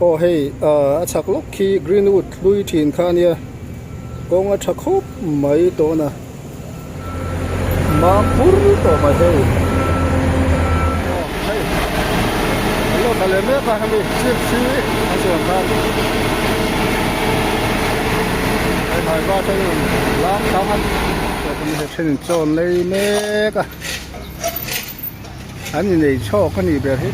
Aw hei ah a chhak lawk khi greenwood hlui thin kha ania kawng a tha khawp mai tawh na mam pur tawh mai hei aw hei an lo tla leh mek a hemi chips hi an sawi ang khan hei hmaiva atangin lam thlang a thenin chaw an lei mek a. An inei chhawk a nih ber hi.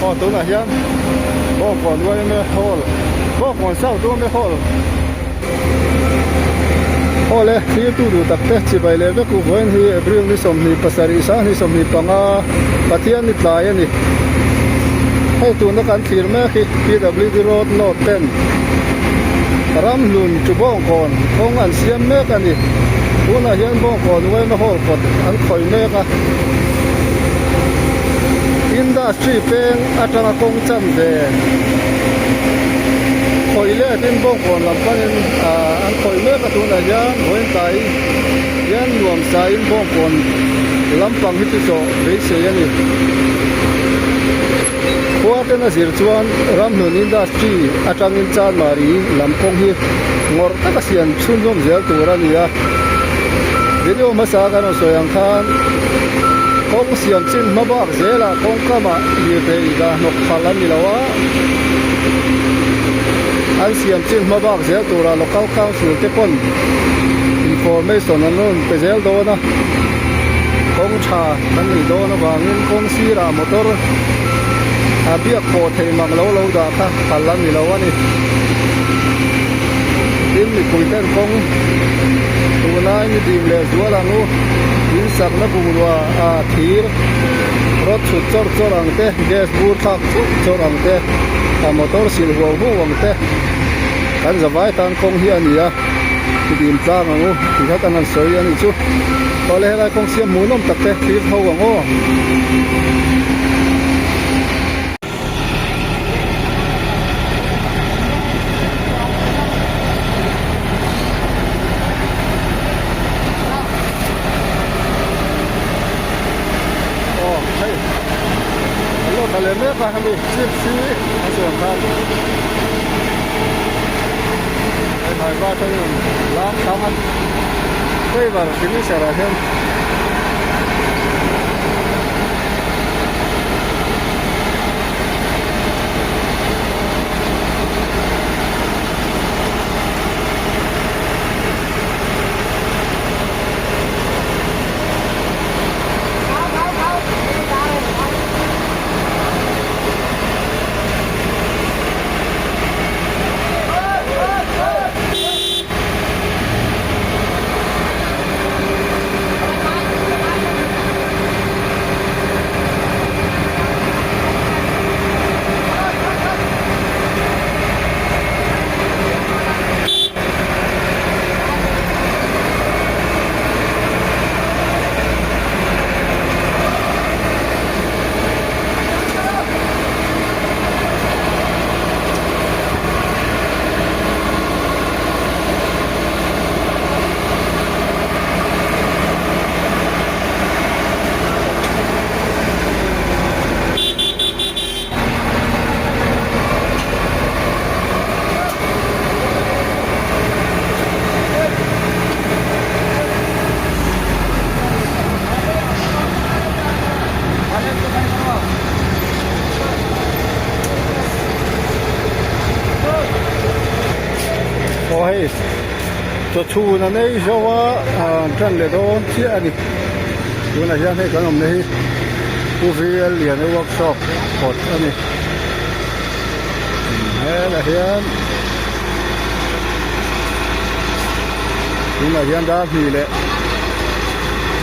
Aw tunah hian Bawngkawn yma hall Bawngkawn South yma hall Aw le thirtu duh tak te chibai leh vek u vawiin hi April ni 27 sang 25 Pathian ni tlai a ni. Hei tuna kan thlir mek hi PWD Road North ten Ramhlun chu Bawngkawn kawng an siam mek a ni. Tunah hian Bawngkawn yma hall kawt an khawih mek a. Industry peng atanga kawng chan ve khawih letin Bawngkawn lam panin an khawih mek a tunah hian vawiin tlai hian nuamsain Bawngkawn lampang hi chu zawh beisei a ni. Khua ten a zir chuan Ramhlun Industry atangin Chanmari lam kawng hi ngawrh taka siam chhunzawm zel tur a ni a. Video hmasa kan rawn sawi ang khan kawng siam chin hma bak zelah kawng kamah lirthei dah hnawk phal a ni lo a, an siam chin hma bak zel turah Local Council te pawn information an rawn pe zel dawn a, kawng tha kan nei dawn avangin kawng sirah motor a biak pawh theih mang lo lo dah kha phal a ni lo a ni. Tin mipui ten kawng tunlai ni dim leh zual ang u, in sakna bungrua a thir rawt chhut chawrh chawrh ang te, gas bur thlak chawrh chawrh ang te, a motor sil huau huau ang te kan zavai tan kawng hi a ni a, i dim tlang ang u tih kha kan han sawi a nih chu. Awle helai kawng siam hmuhnawm tak te thlir tho ang aw. Aw hei an lo tla leh mek a hemi chips hi an sawi ang khan hei hmaiva atangin lam thlang a flavour finisher ah hian. Aw hei chaw chhun an ei zo a an tan leh dawn chiah a ni tunah hian hei kan awmna hi Pu V L Liana workshop kawt a ni helah hian tunah hian dar hnih leh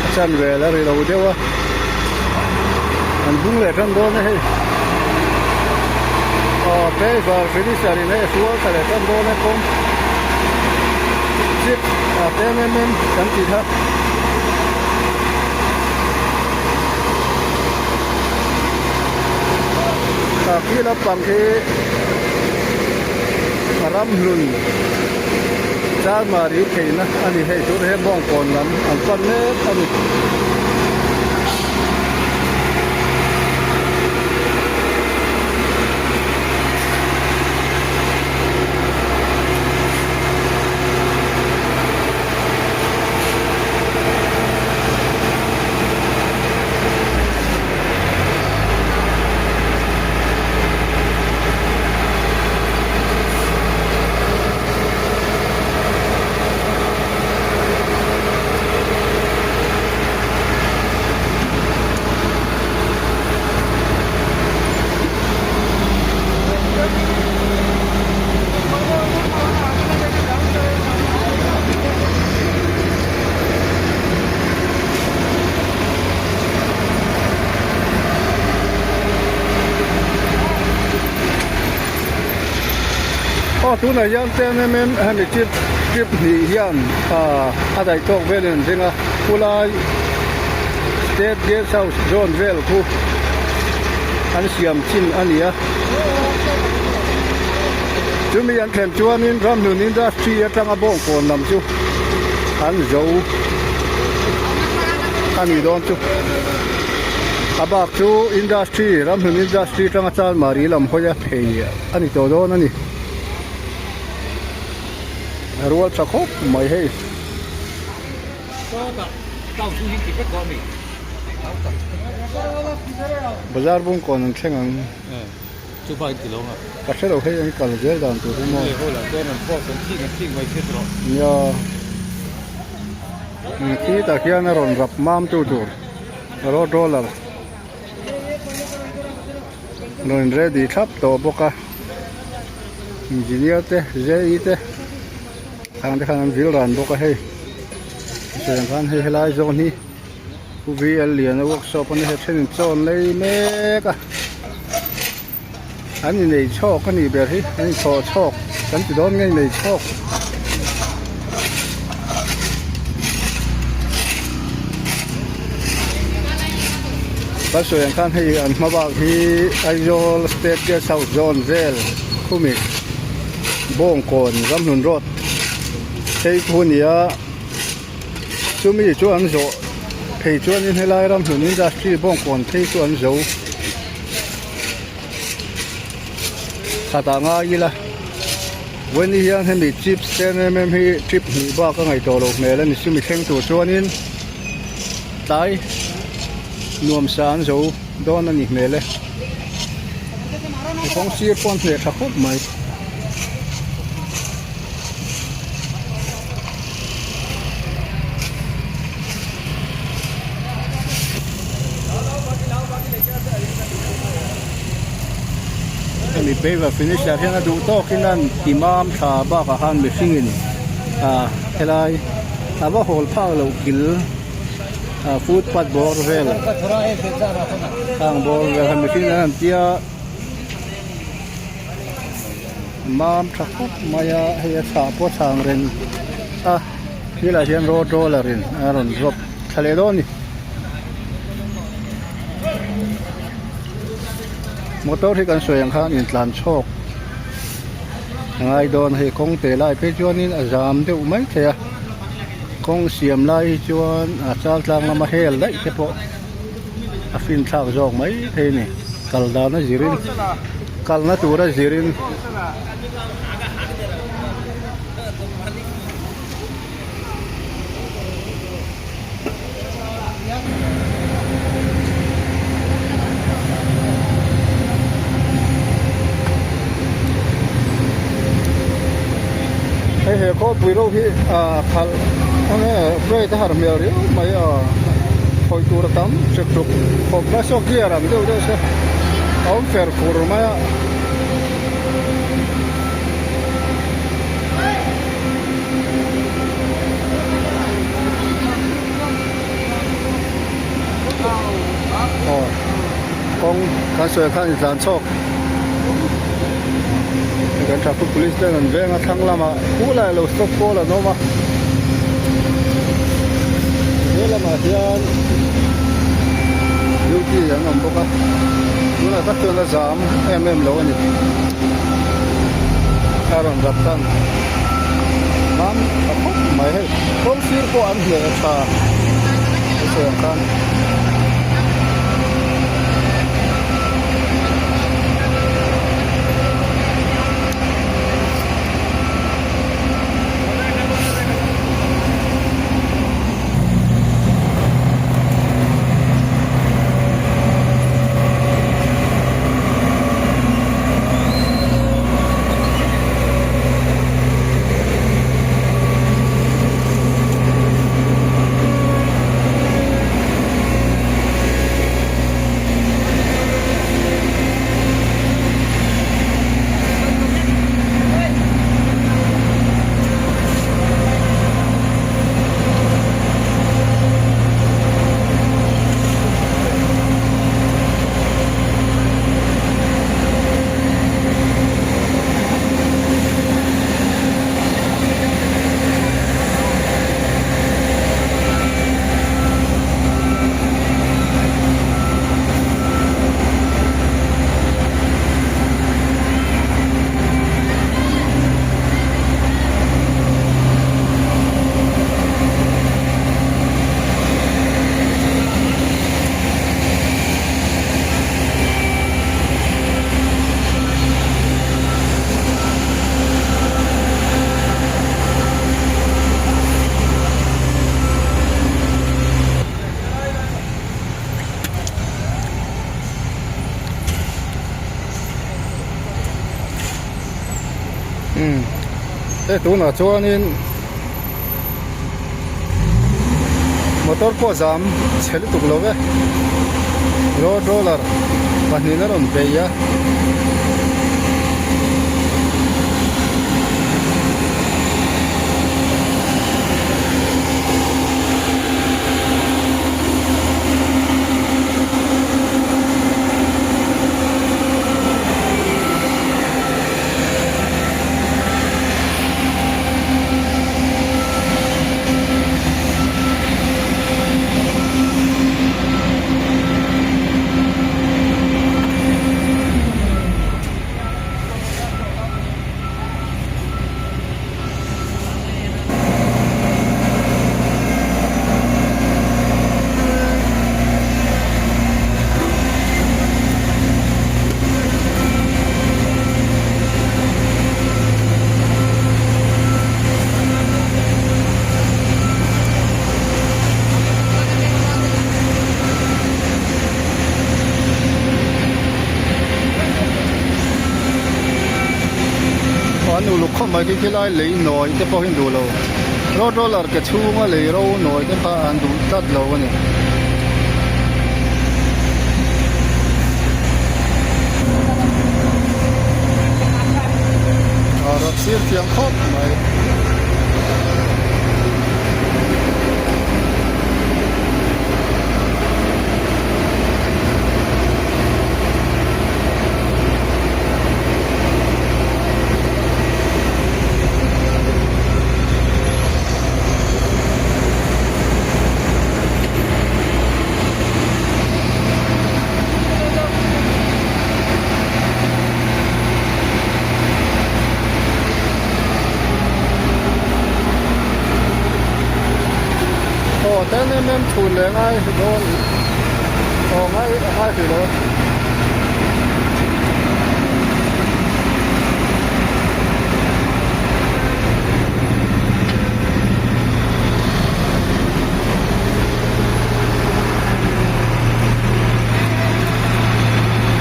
a chanve la ri lo deuh a an bung leh tan dawn a hei aw paper finisher in hei a hrual ta leh tan dawn a kawng chip a ten em em kan tih kha. A khi lampang khi Ramhlun Charmari theihna a ni hei tunah hian Bawngkawn lam an pan mek a ni. Aw tunah hian ten em em hemi trip trip hnih hian ah a daih tawk velin an ring a khulai state guest house zawn vel khu an siam chin a ni a chumi an thlen chuanin ramhlun industry atanga bawngkawn lam chu an zo a nih dawn chu a bak chu industry ramhlun industry atanga chalmari lam hawi a phei a ni tawh dawn a ni a rual tha khawp mai hei. Bazar bungkawn an thleng ang. Ka hre lo hei an kal zel dan tur hi maw. Nia khitah khian a rawn rap mam tu tur road roller rawn ready thlap tawh bawk a engineer te je te. Khang te khan an vil ran bawk a hei tichuan khan hei helai zawn hi Pu V L Liana workshop a ni hei thenin chaw an lei mek a an inei chhawk a nih ber hi an inchhawh chhawk kan ti dawn nge inei chhawk. Kan sawi ang khan hei an hma bak hi Aizawl state guest house zawn vel khumi. Bawngkawn Ramhlun road phei khu a ni a chumi chu an zawh phei chuanin helai Ramhlun industry Bawngkawn phei chu an zo khatah ngai ila vawiin hian hemi chips te em em hi trip hnih bak a ngaih tawh loh hmel a ni chumi thleng tur chuanin tlai nuamsa an zo dawn a ni hmel e. Kawng sir pawh an hneh tha khawp mai. Hemi paver finisher hian a duh tawkin an ti mam tha bakah khan mihringin ah helai a va hawl phak loh kil. Footpath bawr vel khang bawr vel kha mihring an han tia mam tha khawp mai a hei a chhah pawh a chhang reng a thil ah hian road roller in a rawn drop thla leh dawn a ni motor hi kan sawi ang khan intlan chhawk a ngai dawn a hei kawng te lai phei chuanin a zam deuh mai thei a. Kawng siam lai hi chuan a chal tlang lama hel daih te pawh a fin thlak zawk mai thei a ni kal dan a zirin kalna tur a zirin. Hei he khawpui ro hi ah khalh enge brake a har hmel riau mai a hawi tur a tam hrek hruk khawp mai saw gear ang deuh deuh se a awm fer fur mai a. Aw kawng kan sawi khan intlan chhawk kan traffic police ten an veng a thlang lamah khulai lo stop pawl an awm a he lamah hian duty an awm bawk a tunah tak chuan a zam em em lo a ni. a rawn rat tan mam tha khawp mai hei kawng sir pawh an hleh a tha a sawi ang khan. Umm hei tunah chuanin motor pawh zam chhe lutuk lo ve road roller pahnihin a rawn bei a. An uluk khawp mai khi khilai lei nawi te pawh hi an duh lo road roller ke chhunga lei ro nawi te kha an duh tlat lo a ni. A rawt sir thiam khawp mai. Aw ten em em chhun leh ngai dawn aw ngai a ngai hrih lo.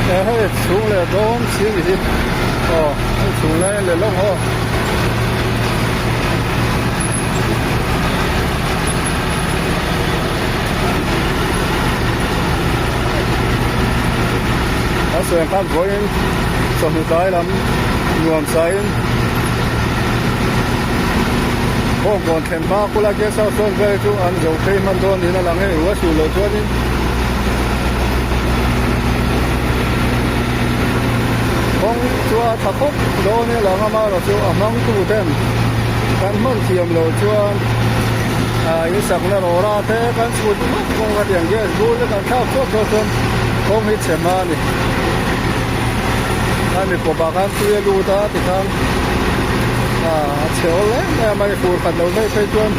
He hei chhung leh dawn si ni hi aw hei chhung lai a leh lawk aw. A sawi ang khan vawiin chawhnu tlai lam nuam sain Bawngkawn thlen hma kula guest house sawn vel chu an zo phei hman dawn niin a lang hei ru a suh loh chuanin kawng chu a tha khawp dawn in a lang a amaherawh chu a hmangtu ten kan hman thiam loh chuan ah in sakna rawra te kan chhut vak vak a tiang gas bur te kan thlak chhuak chhuak chuan kawng hi chhe hma a ni a mi kawpah khan tui a lut a tikhan. A chhe awl em em a hei fur khat lo daih phei chuan.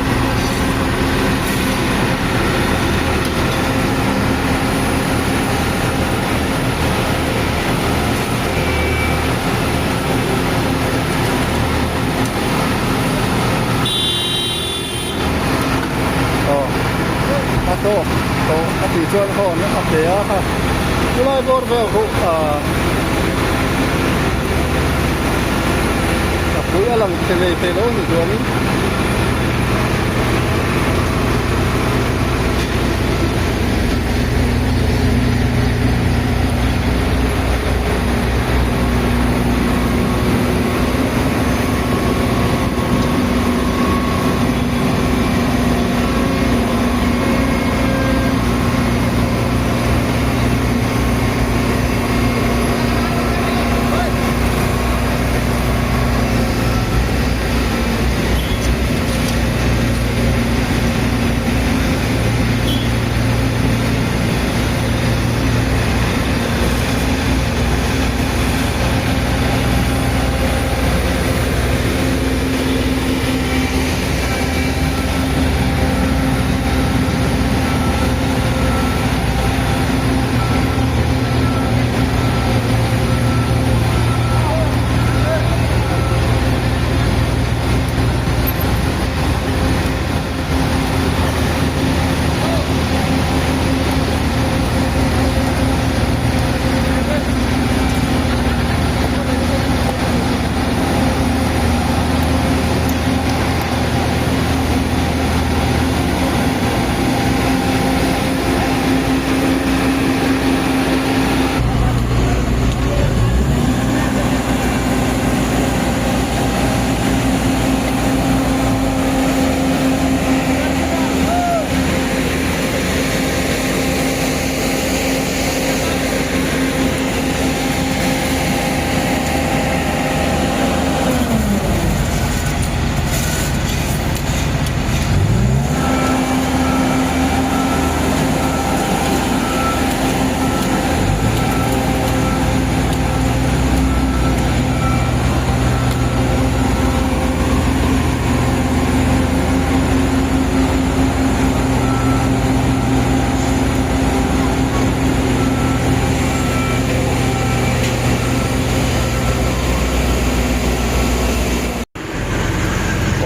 Aw a tawk tawh a tih chuan horn a pe a kha chulai bawr vel khu ah a pui a lang thei lei thei lo a ni chuanin.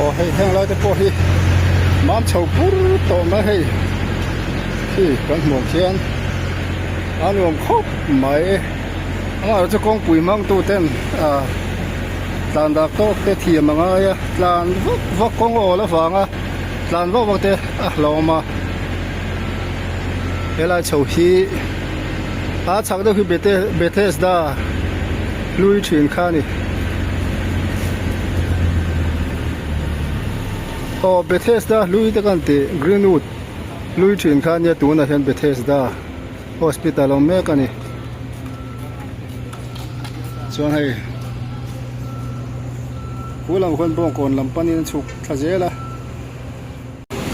Aw hei heng lai te pawh hi mam chho pur tawh mai hei khi kan hmuh khian a nuam khawp mai amaherawh chu kawngpui hmang tu ten ah tlan dak tawk te thiam a ngai a tlan vak vak kawng awl avanga tlan vak vak te a hlauhawm a helai chho hi a chhak deuh hi Bethesda hlui thin kha a ni aw Bethesda hlui te kan tih Greenwood hlui thin kha ania tunah hian Bethesda hospital awm mek a ni chuan hei khu lam khuan bawngkawn lam panin a chhuk thla zel a.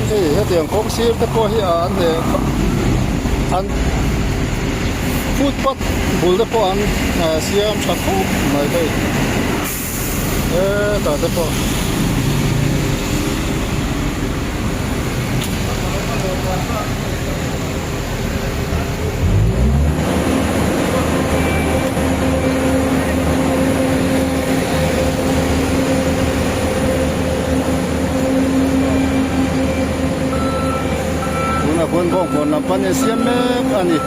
Hei hetiang kawng sir te pawh hi an he an footpath bul te pawh an siam tha khawp mai hei hetah te pawh. Tunah khuan bawngkawn lam pan in siam mek a ni.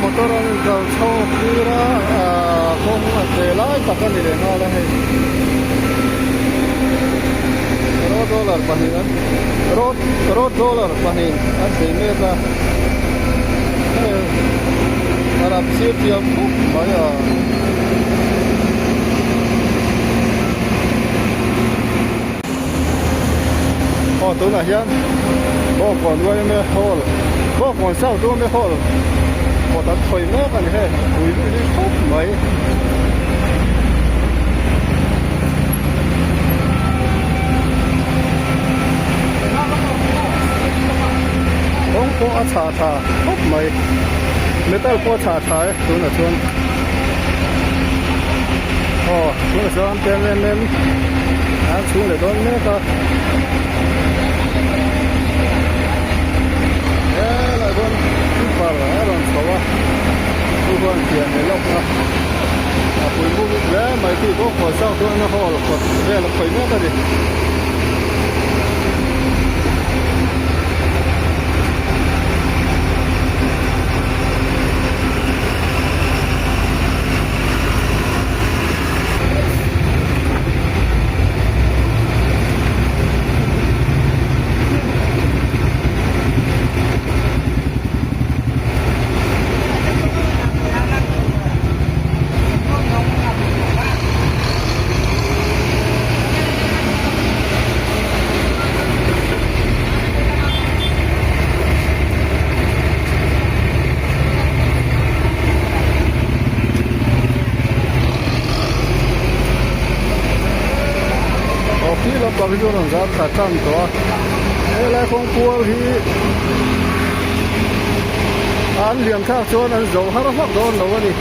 motor an inkal chhawk tir a ahh kawng a che lai tak a ni leh nghal a hei road roller pahnih an road road roller pahnih an chei mek a hei a rap sir thiam khawp mai a. Aw tunah hian Bawngkawn yma hall Bawngkawn South yma hall kawt an khawi mek a ni hei pui luih luih khawp mai. Kawng pawh a chhah tha khawp mai metal pawh a chhah tha e tunah chuan aw tunah chuan ten em em an chhung leh dawn mek a helai chuan creeper a rawn chho a chu chuan pian leh lawk a a pui buk hle mai tih pawh khawi chak dawn a hall kawt vel a khawi mek a ni. Aw khi lampang hi chu a rawn zar thla tan tawh a helai kawng kual hi an liam thlak chuan an zo har vak dawn lo a ni.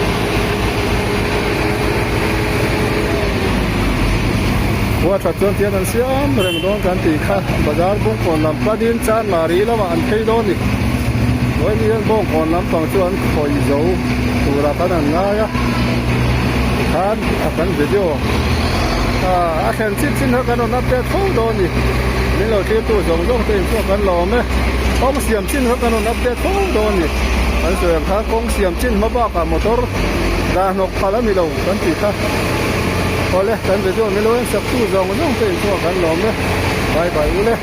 Khua that chuan tian an siam reng dawn kan tih kha bazar bawngkawn lam panin chanmari lamah an phei dawn a ni. Vawiin hian bawngkawn lampang chu an khawi zo turah kan han ngai a tikhan a kan video a thlen chin chin kha kan rawn update fo dawn a ni. Min lo thlir tu zawng zawng te in chu kan lawm e. Kawng siam chin kha kan rawn update fo dawn a ni. Kan sawi ang khan kawng siam chin hma bakah motor dah hnawk phal a ni lo kan tih kha. Awle kan video min lo en sak tu zawng zawng te in chu kan lawm e. Bye bye ule.